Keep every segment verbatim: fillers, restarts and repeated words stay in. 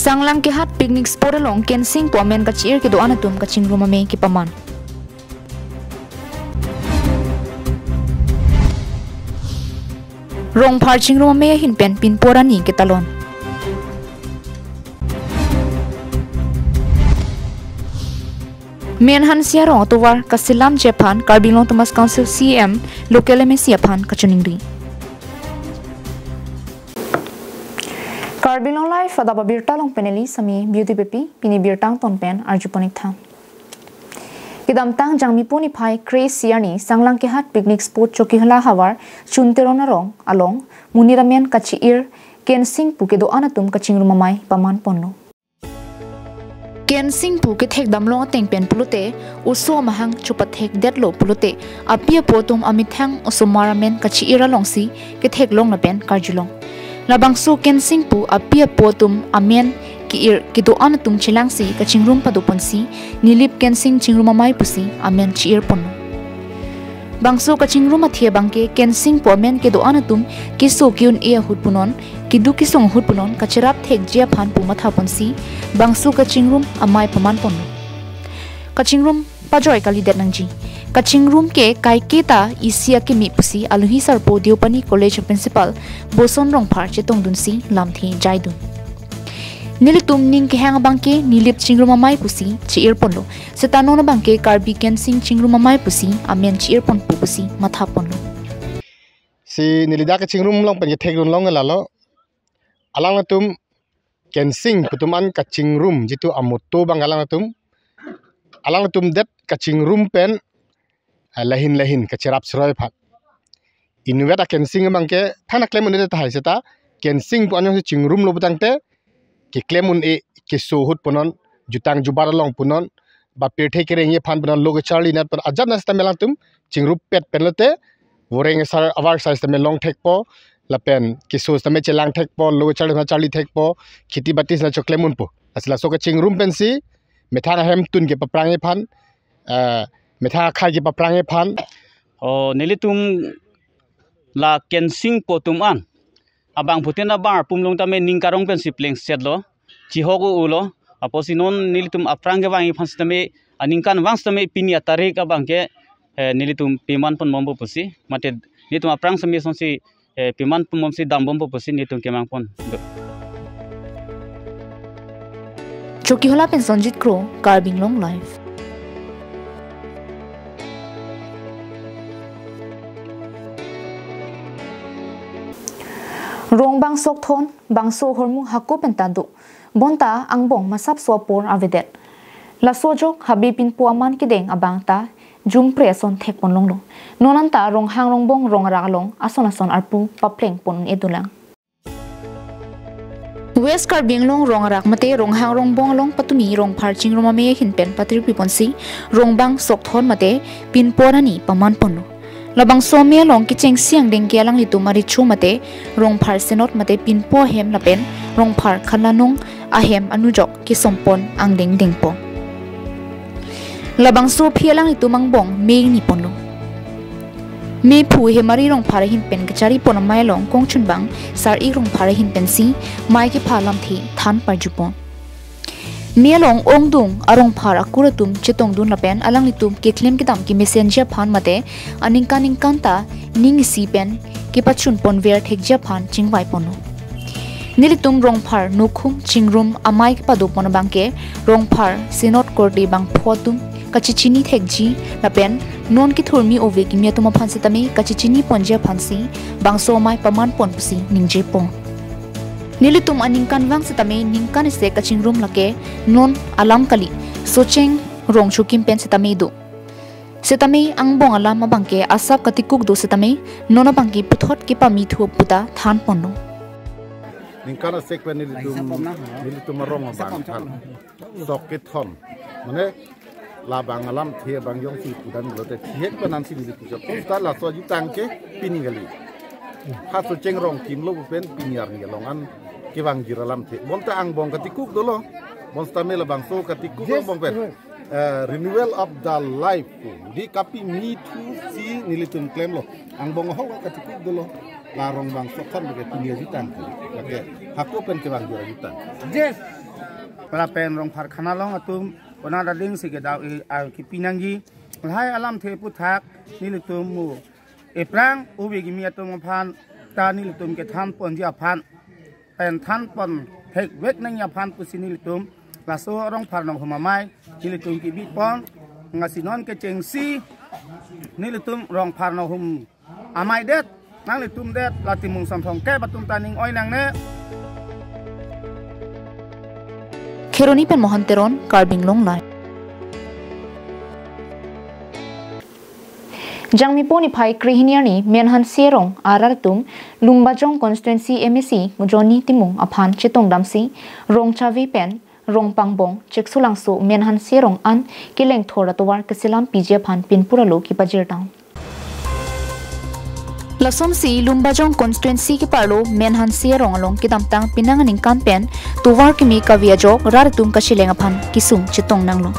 Sanglang Kehat picnic spot along Kensing pu amen kachi-ir kedo-an atum kachingrum amei kepaman. Rongphar chingrum amei ahin pen pinpo arni ketalon. Men Hanse arong atovar kaselamji aphan Karbi Anglong Autonomous Council C E M local M A C aphan kachiningri. Karbi Anglong Live adap abirta along pen neli Sami Beauty Pepi, pini birta angton pen arjupon ik tha. Kedamtang Jangmipo niphai kre-isi arni Sanglang Kehat picnic spot Chokihola havar Chunteron arong along monit amen kachi-ir Kensing pu kedo-an atum kachingrum amei paman ponlo. Kensing pu kethek damlong ateng pen pulote, oso amahang chopathek detlo pulote, api apo atum amethang osomar amen kachi-ir alongsi ketheklong lapen karjulong. Labangso Kensing pu api apo atum amen ke-ir kedo-an atum chelangsi kachingrum padoponsi Nilip Kensing chingrum amei pusi amen chi-ir ponlo. Bangso kachingrum athe abangke Kensing pu amen kedo-an atum keso ke-un-e ahut punon, keduk kesung ahut punon kacherap thekji aphan pu mathaponsi bangso kachingrum amei paman ponlo. Kachingrum pajoi kalidet nangji. Kachingrum ke kaike ta isi akimi pusi alohi sarpo Deopani College Principal Boson Rongphar chetongdunsi lamthe jaidun. Nelitum ning kehang abangke Nilip chingrum amei pusi chi-ir ponlo. Seta non abangke Karbi Kensing chingrum amei pusi amen chi-ir ponpo pusi mathaponlo. Si neli dak kachingrum along pen ketheklong lalo. Alangtum Kensing pu atum an kachingrum jitu amoto abang alangtum. Alangtum det kachingrum pen, eh, lahin lahin kacherap seroi aphan. Inutvet a Kensing abangke thana klem un-e tahai seta Kensing pu an jongsi chingrumlo putangte keklem un-e keso ahut punon, jutang jubar along punon, ba pirthe kereng aphan punon, lo kacharli nat pun ajat na seta alangtum chingrumdet pen lote voreng asar avar sai seta long thekpo, lapen keso seta chelang thekpo, lo kacharli na charli thekpo, kheti bati seta choklem unpo. Lasi laso kachingrum pensi methang ahemtun kepaphrang aphan, eh, methang akhai kepaphrang aphan. O, nelitum la Kensing pu atum an abang phutin abar pumlong tame ning karong pensi plengsetlo, chihok u-ulo. Apotsi non nelitum aphrang kevang aphan sitame, aningkanvang sitame pini atarik abangke, eh, nelitum piman ponbompo pusi, mate nelitum aphrang sitame sonsi, eh, piman ponbomsi dambompo pusi nelitum kemang pon. Chokihola pen Sonjit Kro, Karbi Anglong Live. Rongbang sokthon, bangso ahormu hako pen ta do. Bonta angbong masapso apor avedet. Laso ajok habe pinpo aman kedeng abang ta jumpre ason thekponlonglo. Non anta Ronghang Rongbong rong arak along ason ason arpu papleng pon un-e dolang. West Karbi Anglong rong arak mate Ronghang Rongbong along patumi Rongphar chingrum amei ahin pen patirpi ponsi rongbang sokthon mate pinpo arni paman ponlo. Labangso amei along kechengsi angdeng ke alanglitum arecho mate Rongphar Senot mate pinpo ahem lapen Rongphar Khalanung ahem anujok kesompon angdeng dengpo. Labangso aphi alanglitum angbong me ingni ponlo. Mephu Hemari Rongphar ahin pen kachari pon amei along kongchunbang Sar-ik Rongphar ahin pensi mei kepha lamthe than parjupon. Mei along ongdung arongphar akur atum chetongdun lapen alanglitum keklem kedam kemesenji aphan mate aningkan ningkan ta ning isi pen kepachun ponver thekji aphan chingvai ponlo. Nelitum Rongphar nokhum chingrum amei kepado pon abangke Rongphar Senot korte bangpho atum kachechini thekji lapen non kethurmi ove kimi atum aphan sitame kachechini ponji aphansi bangso amei paman pon pusi ningjepo. Nelitum aningkanvang sitame ningkan isi kachingrum lake non alam kali, Socheng Rongchukim pen sitame do. Sitame angbong alam abangke asap katikuk do sitame non abangke puthot kepame thu puta than ponlo. Ningkan asek pen nelitum, nelitum arong abang than sok kethom. Mane labang alamthe abang jongsi pudan lote thihek pen ansi nelitum jok. Puta laso ajutang ke pini kali. Ha Socheng Rongkim lo pen pini arni along an kevangjir alamthe. Bonta angbong katikuk dolo. Bonta me labangso katikuk angbong pen. Eh, renewal of the life. Di kapame thu si nelitum klemlo. Angbong ahok katikuk dolo. La rongbang sokthon ke pini ajutang. Lake hako pen kevangjir ajutang. Yes. lapen Rongphar khana along atum konat ading si kedau-i ar kipi nangji. Lahai alamthe aphuthak nelitum mo ephrang ove kimi atum aphan ta nelitum kethan ponji aphan pen than pon thekvek nangji aphan pusi nelitum laso Rongphar Nonghum Amei nelitum kebipon. Lasi non kechengsi nelitum Rongphar Nonghum Amei det, nanglitum det, la Timung Santhong ke atum ta ning oi nangne. Kheroni pen Mohan Teron, Karbi Anglong Live. Jangmipo niphai krehini arni Menhanse Rong arat atum Lumbajong constituency M A C Johnny Timung aphan chetongdamsi Rongchave pen Rongpangbong, Cheksolangso, Menhanse Rong an keleng thor atovar keselam piji aphan pinpur alo kipajir tang. Lasonsi Lumbajong constituency keparlo Menhanse Rong along kedamtang penang aningkan pen tovar keme kave ajok rat atum kacheleng aphan kesung chetong nanglo.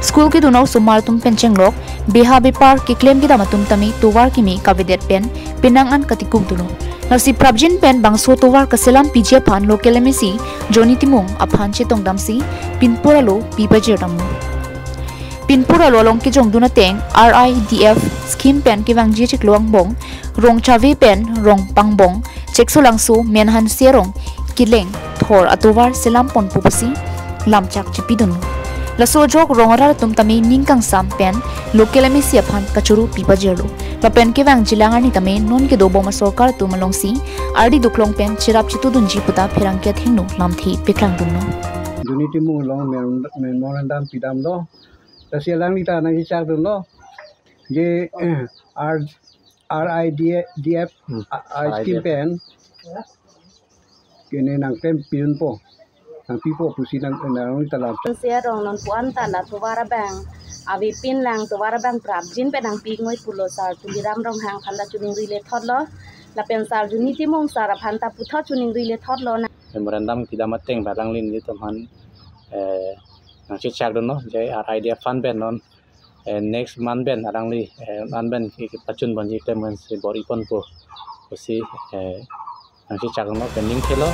School kedun osomar atum pen chenglok, beha bepar keklem kedam atum tame tovar keme kavedet pen penang an katikuk dunlo. Lasi prapjin pen bangso tovar keselam piji aphan local M A C Johnny Timung aphan chetongdamsi pinpur alo pipajir damlo. Pinpur alo along kejongdun ateng R I D F scheme pen kevangji chiklo angbong, Rongchave pen Rongpangbong, Cheksolangso, Menhanse Rong keleng thor atovar selam ponpo pusi lamchak chipidunlo. Laso ajok rong arat atum tame ning kangsam pen local M A C aphan kachoro pipajirlo. Lapen kevangjilang arni tame non kedobom asorkar atum alongsi ardi duklong pen cherap chetudunji puta pherangke athengno lamthe peklangdunlo. Johnny Timung along mem-, memorandum pidamlo. Lasi alangli ta nangkechakdunlo. Je, eh, R, R I D F, Hmm. a, a, R I D F. Scheme pen. Kene nangklem piunpo. Nangpipo pusi nang, nang talam. Menhanse Rong non puan ta la tovar abang. Avepin lang tovar abang prapjin pen nangpi ngoi pulo Sar Tuliram Ronghang aphan ta choningri le thotlo. Lapen Sar Johnny Timung Sar aphan ta puthot choningri le thotlo na. Memorandum pidam ateng ba alangli nelitum aphan, eh, nangchechakdunlo, je R I D F fund pen non, eh, next month pen alangli, eh, an pen ki, kipachun ponji klem pensi bor-i ponpo pusi, eh, nangchechakdunlo, pending thelo.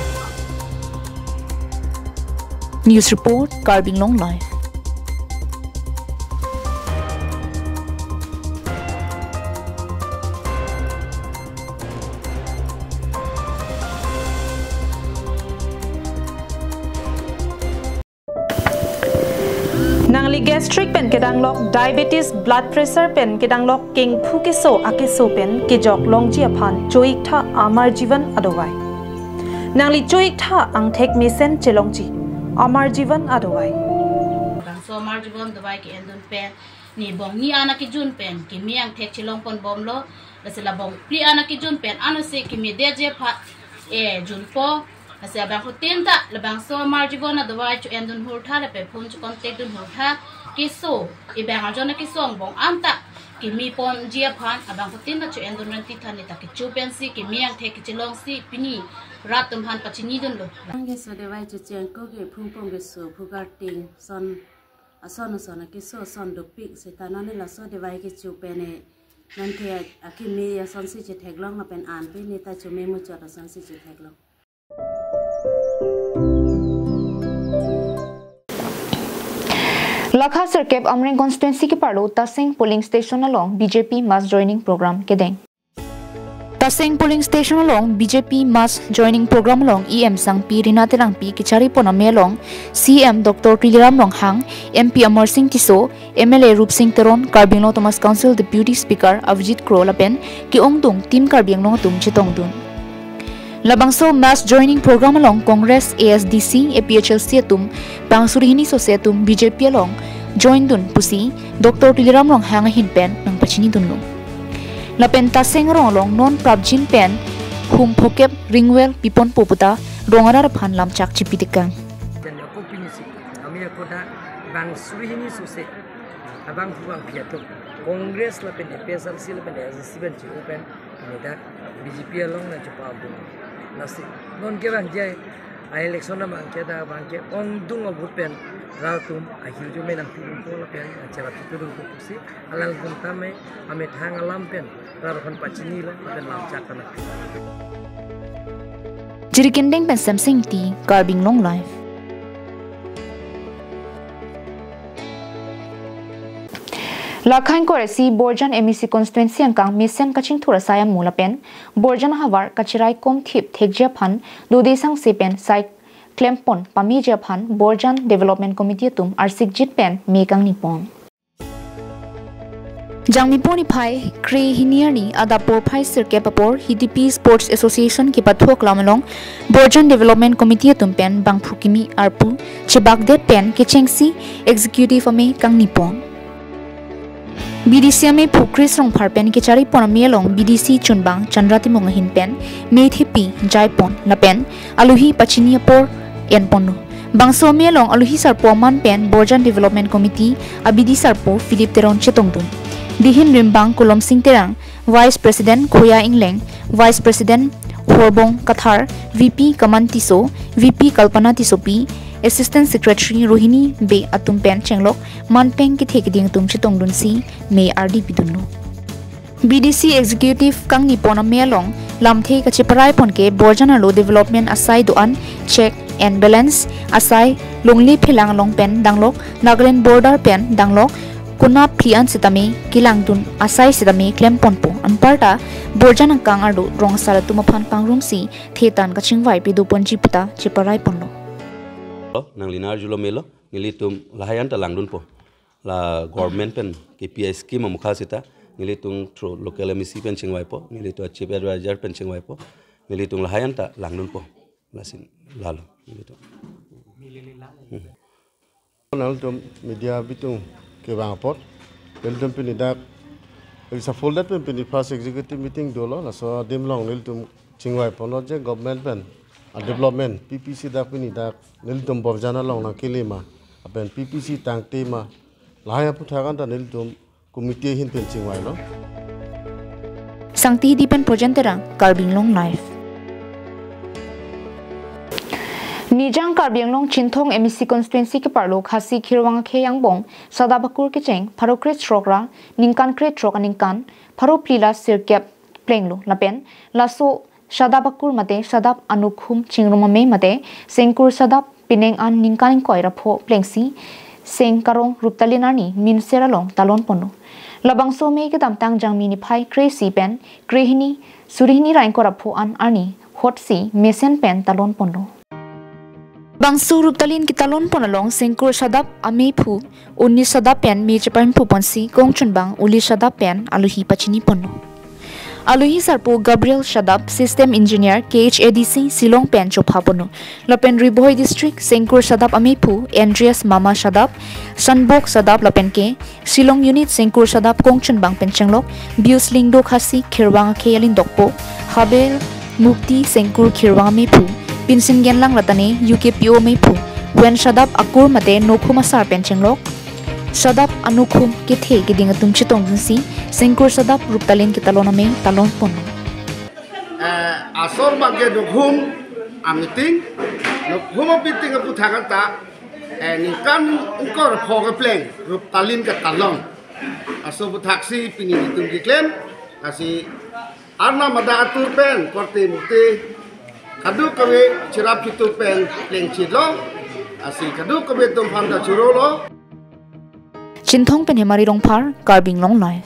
News report, Karbi Anglong Live. Nangli gastric pen kedanglok, diabetes, blood pressure pen kedanglok, kengphu keso akeso pen kejok longji aphan cho-iktha Amar Jeevan adovai. Nangli cho-iktha angthek mesen chelongji Amar Jeevan adovai. Bangso Amar Jeevan dovai ke-endun pen ne bong ni an akejun pen keme angthek chelong ponbomlo, lasi la bong phli an akejun pen anose kemedetji aphan, eh, junpo. Lasi abangphutin ta labangso Amar Jeevan adovai cho-endun hurtha lapen phone cho-contact dun hurtha. Keso, ebang arjon keso angbong an ta keme ponji aphan abangphutin ta cho-endun renti than ne ta kecho pensi keme angthek kechelongsi pini rat atum aphan pachinidunlo. Bang keso dovai cho-chengko ke phungpong keso, phugarting, son ason ason akeso ason dopik seta non ne laso dovai kecho pen ne nangke akeme asonsi chetheklong lapen an pen ne ta chome muchot asonsi chetheklong. Lakha sirkep Amreng constituency keparlo Taseng polling station along B J P mass joining program kedeng. Taseng polling station along B J P mass joining program along E M Sangpi Rina Terangpi kechari pon amei along C E M Doctor Tuliram Ronghang, M P Amarsing Tisso, M L A Rupsing Teron, Karbi Anglong Autonomous Council Deputy Speaker Avijit Kro lapen ke-ongdung Team Karbi Anglong atum chetongdun. Labangso mass joining program along Congress, A S D C, A P H L C atum bang suri hini sose atum B J P along join dun pusi Doctor Tuliram Ronghang ahin pen nangpachinidunlo. Lapen Taseng arong along non prapjin pen hum phokep ringwel piponpo puta rong arat aphan lamchak chipitekang. Dan ako pinisi, kami ako da bang suri hini sose, abang huang piato, Congress lapen A P H L C lapen A S D C pen chiu pen, kami da B J P along nangchepa abung. Lasi non ke bang jai, a election abang ke da bang ke-ongdung a vote pen rat atum ahirjume nangpidunpo lapen nangcherap chitudunpo pusi alangtum tame amethang alam pen rat aphan pachinilo lapen lamchak kana. Jirikinding pen Samsing Ingti, Karbi Anglong Live. Lakhain koresi Borjan M A C constituency angkang mesen kachingthur asai amo lapen Borjan havar kachirai komthip thekji aphan dode sangse pen sai klempon pameji aphan Borjan Development Committee atum arsikjit pen me kangnipon. Jangmi pon iphai kre hini arni adap porphai sirkep apor Hidipi Sports Association kepathu aklam along Borjan Development Committee atum pen bangphu kimi arpu chebakdet pen kechengsi executive ame kangnipon. B D C amephu Chris Rongphar pen kecharipon ame along B D C chunbang Chandra Timung ahin pen me thepi jaipon lapen aluhi pachini apor enponlo. Bangso ame along aluhi sarpo aman pen Borjan Development Committee a B D sarpo Philip Teron chetongdun. Dihin rimbang Kolomsing Terang, Vice President Khoya Ingleng, Vice President Horbong Kathar, V P Kaman Tisso, V P Kalpana Tissopi, Assistant Secretary Rohini Bey atum pen chenglok manpeng kethe keding atum chetongdunsi me ardi pidunlo. B D C Executive kangnipon ame along lamthe kacheparaipon ke Borjan arlo development asai do-an check and balance asai longle phelang along pen danglok, Nagaland border pen danglok, konat phli-an sitame kelangdun asai sitame klemponpo. Anparta Borjan angkang arlo rong asar atum aphan pangrumsi thetan kachingvai pedoponji puta cheparaiponlo. Nangli arjulo melo, nelitum lahai anta langdunpo. La government pen K P I scheme amukha sita, nelitum through local M A C pen chingvaipo, nelitum chief advisor pen chingvaipo, nelitum lahai anta langdunpo. Lasi lalo, nelitum. Hmm. Nangtum media bitung kevang apot, nelitum pini dak, example dak pen pini first executive meeting dolo, laso adim along nelitum chingvaiponlo je government pen a development P P C dak pini dak nelitum Borjan along nangkele ma, lapen P P C tangte ma, lahai aputhak anta nelitum committee ahin pen chingvailo. Sangti Hidi pen Projen Terang, Karbi Anglong Live. Nijang Karbi Anglong Chinthong M A C constituency keparlo Khasi Khirwang akhei angbong Sadap akur kecheng pharo krethrok ra ningkan krethrok aningkan pharo phli la sirkep plenglo lapen laso Sadap akur mate Sadap anukhum chingrum ame mate Sengkur Sadap pining an ningkan ingkoi ra pho plengsi Seng Karong Ruptalin arni minser along talonponlo. Labangso ame kedamtang Jangmi niphai kre-isi pen kre hini suri hini ra ingkoi ra pho an arni hotsi mesen pen talonponlo. Bangso Ruptalin ketalonpon along Sengkur Sadap amephu Uni Sadap pen me chepainphuponsi kongchunbang Uli Sadap pen aluhi pachiniponlo. Aluhi sarpo Gabriel Sadap, System Engineer, K H A D C, Shillong pen chophaponlo. Lapen Ri Bhoi District Sengkur Sadap amephu Andreas Mama Sadap, Sanbok Sadap lapen ke Shillong Unit Sengkur Sadap kongchunbang pen chenglok Bius Lyngdoh Khasi Khirwang akhei alindokpo Habel Mukti Sengkur Khirwang amephu, Pinsin Genlang Ratane U K P O amephu, pen Sadap akur mate nokhum asar pen chenglok Sadap anukhum kethe keding atum chetongdunsi Sengkur Sadap Ruptalin ketalon ame talonponlo. Eh, asor bangke nokhum a-meeting, nokhum a-meeting aputhak anta, eh, ningkan ingkoi ra pho kepleng Ruptalin ketalon. Laso aputhaksi pini nelitum keklem, lasi arnam adak atur pen korte mukte kadokave cherap chitu pen plengchitlo, lasi kadokave atum aphan ta churolo. Chinthong pen Hemari Rongphar, Karbi Anglong Live.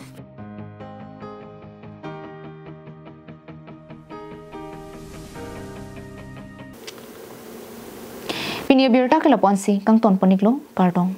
Pini abirta ke lapu-ansi kangtonpon-iklo, kardom.